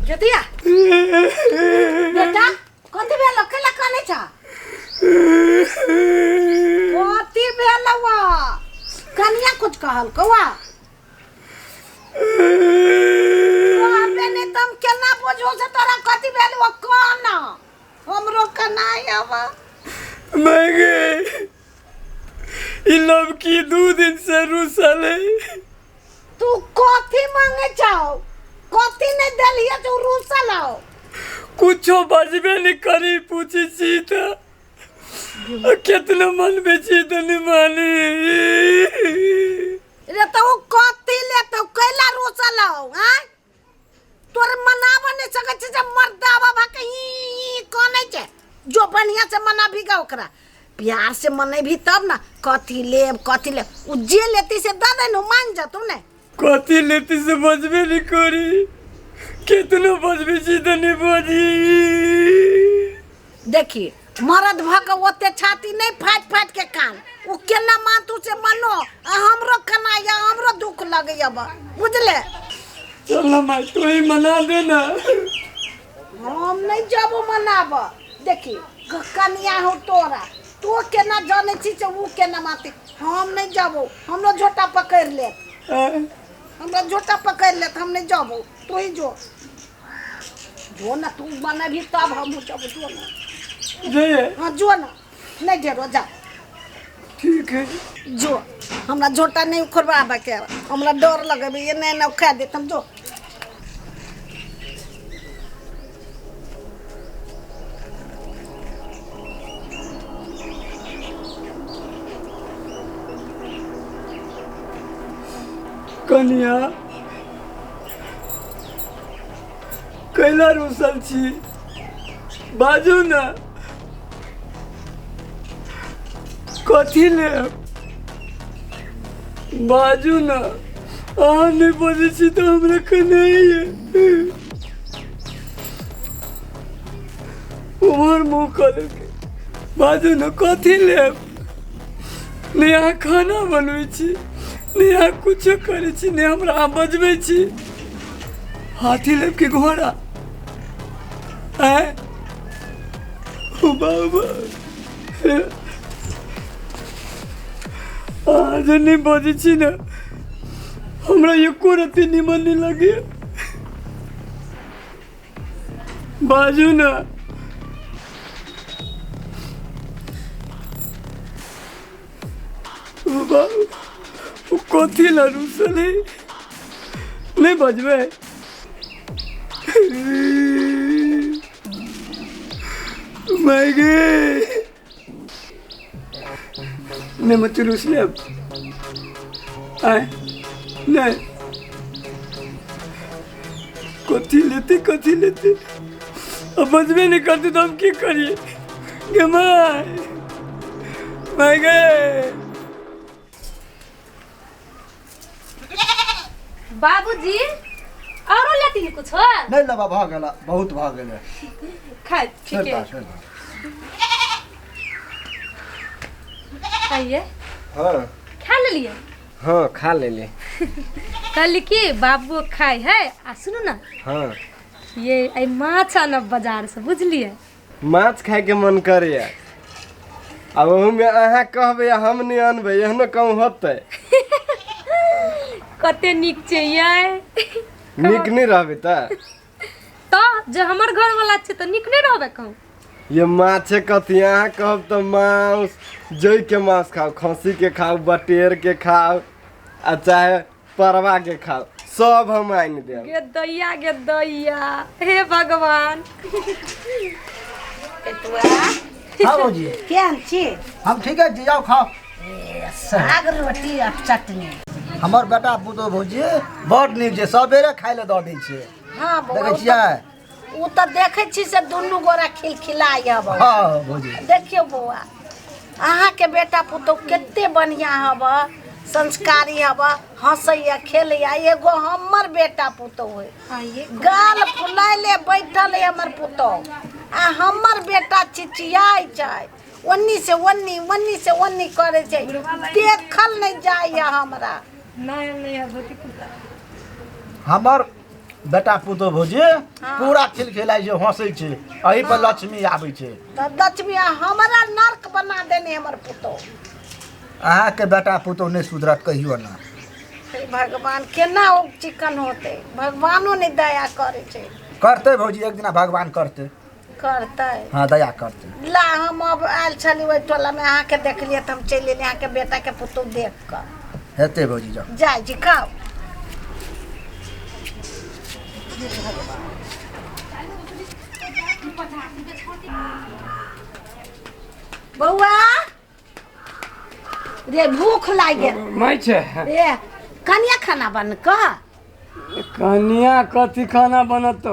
ज्योतिया बेटा कथी भेल केला कानै छ कथी भेल वा कनिया कुछ कहल कौआ कहबे नहीं त हम केना बुझू से तोरा कथी भेल वो कह ना हमरो कनाई आवा मैं ई लड़की 2 दिन से रुसल है। तू कथी मांगे चाहो? कथी नहीं देलिए जो रूसल आओ? कुछो बजबे नहीं करी। पूछी छी त केतना मन बेची त नहीं मानी। रे तो उ कथी ले तो कैला रूसल आओ? आय, तोर मनाब नहीं सकै छै जे मर्दावा भा के ई ई कनै छै। जो बढ़िया से मनाबी गा, ओकरा प्यार से मनेबी तब ना। कथी लेब, कथी लेब, उ जे लेती से दऽ दे ने, मान जतौ ने। कथी लेती से बजबे नहीं करी। केतनो बजबे छी त नहीं बजी। देखी, मरद भऽ के ओते छाती नहीं फाटि फाटि के कान। उ केना मानतू से मनो। आ हमरो कनाइया, हमरो दुख लगैया बा, बुझले? चल ना माई, तू ही मना देना। हम नहीं जबो मनाब। देखी, कनिया हो तोरा, तो केना जानै छी से उ केना मानती। हम नहीं जबो, हमरो झोटा पकड़ लेत। हमरा झोटा पकड़ लेत। हम नहीं जबो, तू ही जो, जो ना। तू मनेबी तब हम जबो। जो ना। जइए? हाँ, जो ना। नहीं ढेरो, जा। ठीक है। जो, हमरा झोटा नहीं उखड़वाबे के। हमरा डर लगेबे, ये नहीं ना खा देत। हम जो। कनिया, कैला रुसल छी? बाजू ना, कथी लेब? बाजू ना। अहाँ नहि बजै छी तऽ हमरा कनाइए। उम्हर मुँह कऽ लेलकै। बाजू ने, कथी लेब? नहि अहाँ खाना बनबै छी, नहि अहाँ कुछो करै छी, नहि हमरा अहाँ बजबै छी। हाथी लेब कि घोड़ा? आँय? ओ बाबा, अहाँ जे नहि बजै छी ने, हमरा एको रत्ती निमन नहि लगैए। बाजू ने। ओ बाबू, ओ कथी लए रुसल है? नहि बजबै? माय गे, नहि मत रुस लेब। आय नहि, कथी लेते, कथी लेते? अब बजबे नहीं करते तो हम की करिए? गे my, my गे। बाबूजी, औरो लेती कुछ? नहीं लेबा, भऽ गेल, बहुत भऽ गेलै। खाइ ठीक है। छोड़ि दऽ। खाइए। हाँ। खा लेलिए? हाँ, खा लेली। कहली कि बाबू खाइ है। आ सुनू ना। हाँ। ये आई माछ आनब बाजार से, बुझलिए? माछ खायके मन करैया। आब ओहूमे अहाँ कहबै आ हम नहि अनबै, एहनो कहूँ होतै? कते नीक छै ये। नीक नहि रहबै तऽ? तऽ जे हमर घर वाला छै तऽ नीक नहि रहबै कहूँ? ये माछे कथी, अहाँ कहब तऽ मांस, जइके मांस खाउ, खस्सीके खाउ, बटेरके खाउ आ चाहे परवाके खाउ, सब हम आनि देब। गे दैया, गे दैया, हे भगवान। हाँ भौजी। केहन छी? हम ठीक है जी, जाओ खाओ। साग रोटी आ चटनी। हमर बेटा पुतोह भौजी बड़ नीक छै, सबेरे खाय लए दऽ दै छै। हाँ बौआ। देखै छियै? ओ तऽ देखै छी से दुनू गोरा खिलखिलाइ हब। हाँ भौजी। देखियौ बौआ, अहाँके बेटा पुतोह कते बढ़िआँ हब, संस्कारी हब, हँसैया खेलैया। एगो हमर बेटा पुतोह है, गाल फुलाइले बैठल है हमर पुतोह। आ हमर बेटा चिचियाइ छै। ओन्नी से ओन्नी, ओन्नी से ओन्नी करै छै, देखल नहि जाइए हमरा। नहि नहि धोती कुर्ता। हमर बेटा पुतोह भौजी पूरा खिलखिलाइ छै, हँसै छै, एहि पर लक्ष्मी आबै छै। तऽ लक्ष्मी हमरा नर्क बना देने हमर पुतोह। अहाँके बेटा पुतोह नहि सुधरत कहियो ना। हे भगवान, केना ओ चिकन होतै? भगवानो नहि दया करै छै। करतै भौजी, एक दिना भगवान करतै। करतै? हाँ, दया करतै। ला, हम अब आयल छली ओहि टोलामे, अहाँके देखलियै तऽ हम चलि एलियै अहाँके बेटाके पुतोह देख कऽ। हेतै भौजी, जाउ। जाइ छी, खाउ। बौआ रे, भूख लागि गेल। माय छै। रे कनिया, खाना बन कऽ। कनिया कथी खाना बनत?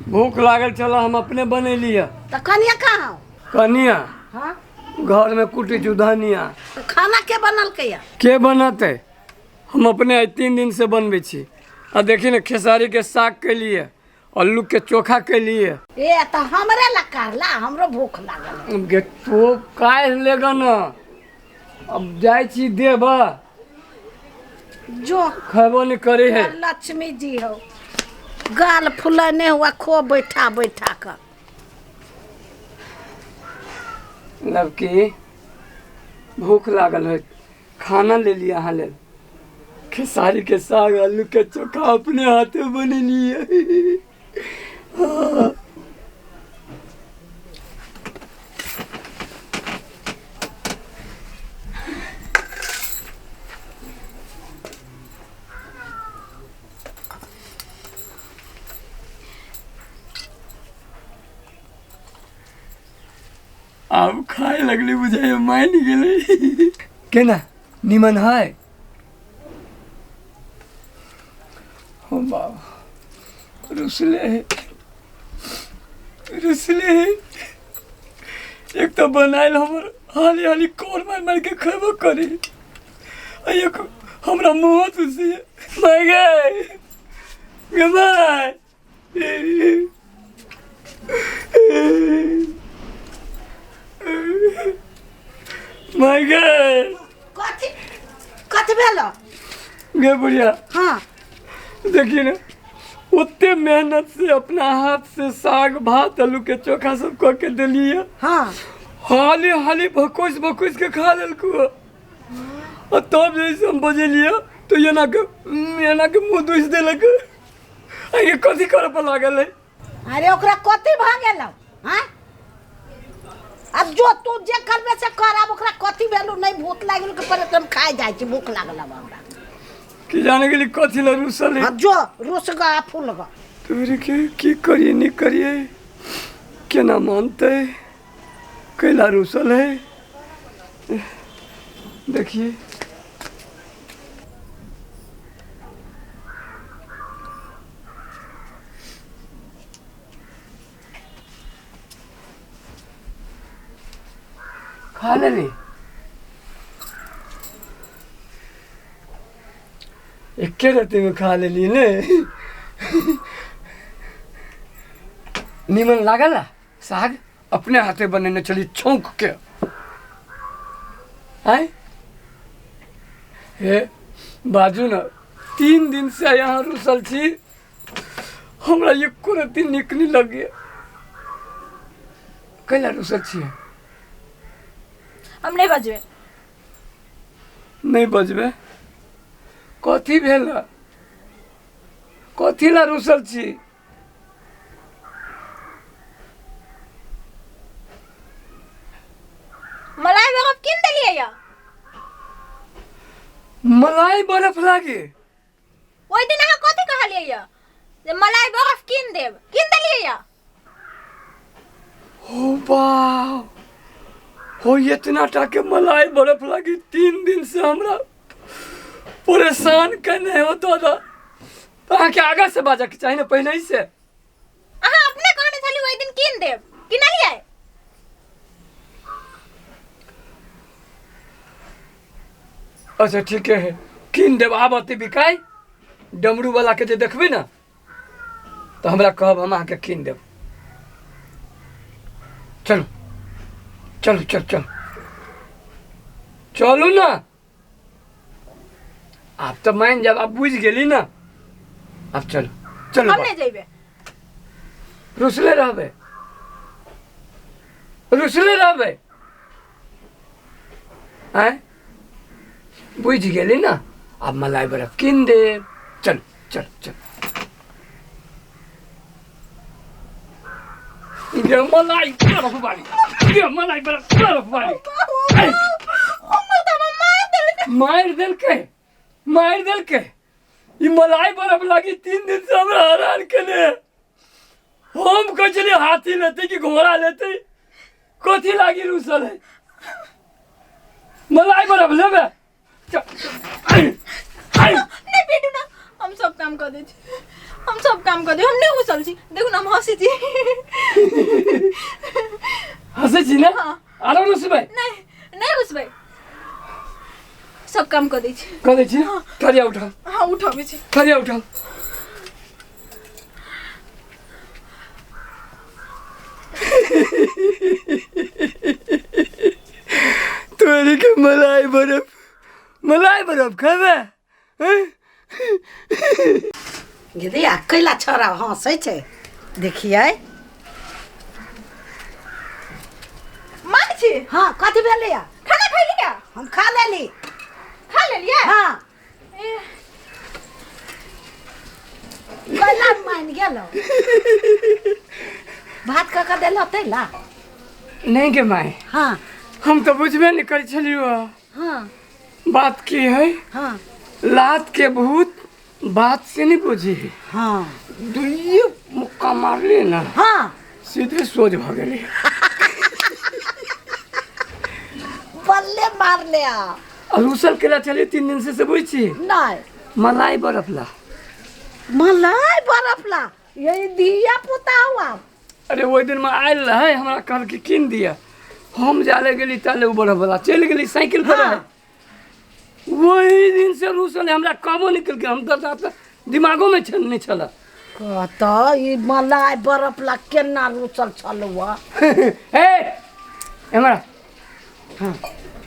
भूख लागल छल, हम अपने बनेलियै। तऽ कनिया कहाँ हौ? कनिया? हाँ। घर में कुटी छु धनिया। तऽ खाना के बनलकै या? के बनतै? हम अपने आइ 3 दिन से बनबै छी। आ देखी ने, खेसारी के साग केलिए, आलू के चोखा केलिए। ए, तऽ हमरे ला करला, हमरो भूख लागल। गे तो काल्हि लेगा न, अब जाइ छी देब। जो। खयबो नहि करे है। लक्ष्मी जी हो, गाल फुलने हुआ खो बैठा बैठा कऽ। लड़की, भूख लागल है, खाना ले लिया अहाँ लेल। खेसारी के साग, आलू के चोखा अपने हाथे बनेलिए। आब खाए लगली, बुझाइ मानि गेलै। केना निमन है? हो बाबा, रुसले है, रुसले है। एक तऽ बनायल हमर हाली हाली कोर मारि मारि के खेबो करी, आ एक हमरा मुँह तुसी माय गे, गे माय, माय गे। कथी कथी भेल? गे बुढ़िया। हाँ। देखिए ने, ओते मेहनत से अपना हाथ से साग भात आलू के चोखा सब कऽ के देलियै। हाँ। हाली हाली भकोस भकोस के खा लेलकू। आ तब जैसे हम बजेलियै तो एना के मुँह दुसि देलक। आ ये कथी करऽ पर लागल है? अरे, ओकरा कथी भऽ गेल? हाँ, अब जो तू जे करबे से कर। आब ओकरा कथी भेलू? नहि भूख लागल के पर हम खाइ जाइ छी, भूख लागल अब हमरा। की जाने गेली कथी लए रुसल है। हाँ, जो रुस गा फूल गा। तोरे के की करिए, नहीं करिए, केना मानते? कैला रुसल है? देखिए, खा लेली? एके रत्ती में खा लेली ने। निमन लागल साग? अपने हाथे बनेने छली छौंक के। आय हे, बाजू न, 3 दिन से यहाँ रुसल छी, हमरा एको रत्ती नीक नहीं लगे। कैला रुसल छियै? हम नहि बजबै। नहीं बजबै? कथी भेल? कथी ला रुसल छी? मलाई बर्फ कीन देलियै या। मलाई बर्फ लागे? ओहि दिन अहाँ कथी कहलियै या जे मलाई बर्फ कीन देब, कीन देलियै या। हो बाप हो, इतना टाके मलाई बर्फ लागी 3 दिन से हमरा परेशान केने हो दादा। तऽ अहाँके आगा से बाजऽ के चाही ने, पहिले ही से। अहाँ अपने कहने छलियै ओहि दिन कीन देब, किनलियै? अच्छा, ठीके है, कीन देब। आब अते बिकाय डमरू वाला के जे देखबै ने तऽ हमरा कहब, हम अहाँके कीन देब। चलू चलू चल चल चलू ना। आब तऽ मानि जायब, आब बुझि गेली ना। आब चलू चलू। हम नहीं जेबे। रुसले रहबै, रुसले रहबै। आँय बुझि गेली ना, आब मलाई बर्फ कीन देब। चल चल चल। गे मलाई बर्फ वाली, गे मलाई बर्फ बर्फ वाली। मारि देलकै, मारि देलकै। ई मलाई बर्फ लागी 3 दिन से हमरा हैरान केने। हम कहै छलियै हाथी लेतै कि घोड़ा लेतै, कथी लागी रुसल है? मलाई बर्फ लेबै? नहीं बेटू ना, हम सब काम कर दे छी, हम सब काम कर दे। हम नहीं घुसल छी, देखू ना हम हंसी छी। हंसै छी ना? हाँ। आरो रुसबै? नहीं नहीं रुसबै, सब काम कर दे छी। कर दै छी? हाँ। थरिया उठाओ। हाँ उठाबै छी। थरिया उठाओ। तोरी के मलाई बर्फ, मलाई बर्फ खेबै? गे कैला छोरा हंसै छै देखियै। माँ छी। हाँ कथी भेलै? खाना खैली क्या? हम खा लेली। खा लेलियै? हाँ। कैला मानि गेलौ? भात कऽ कऽ देलौ तैला? नहीं के माय। हाँ। हम तो बुझबे नहीं करै छलियौ। हाँ। बात की है? हाँ। लात के भूत बात से नहीं बुझी है। हाँ। दुइये मुक्का मारली ना। हाँ। सीधे सोझ भऽ गेलै। बल्ले मार ले आ। रूसल केला छलियै 3 दिन से बुझ छी? नहीं। मलाई बर्फ ला। मलाई बर्फ ला यही धिया पुता हुआ। अरे ओहि दिन में आयल रहे, हमरा कहल कि कीन दिया। हम जाले गेली ताले उ बर्फ वाला चलि गेली साइकिल पर। हाँ। वही दिन से रूसल हमरा कहबो निकल के, हम तऽ दिमागो में नहीं छल। कतऽ ई मलाई बर्फ ला केना रूसल छलौ? हे हमरा, हाँ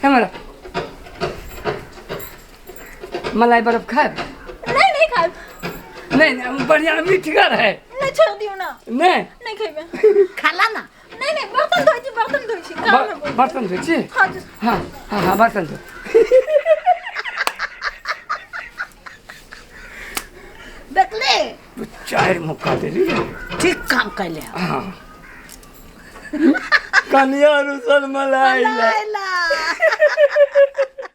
हमरा मलाई बर्फ खायब? नहीं नहीं खायब। नहीं नहीं, बढ़िया मीठगर है। नहीं छोड़ दियो ना। नहीं नहीं खेबे। खाला ना। नहीं नहीं, बर्तन धोइ छी, बर्तन धोइ छी, काम है। बर्तन धोइ छी? हाँ। हाँ हाँ हाँ बर्तन धो। देखले 4 मुक्का देली। ठीक काम कैले। हाँ। कनिया रुसल मलाई ला। मलाई ला।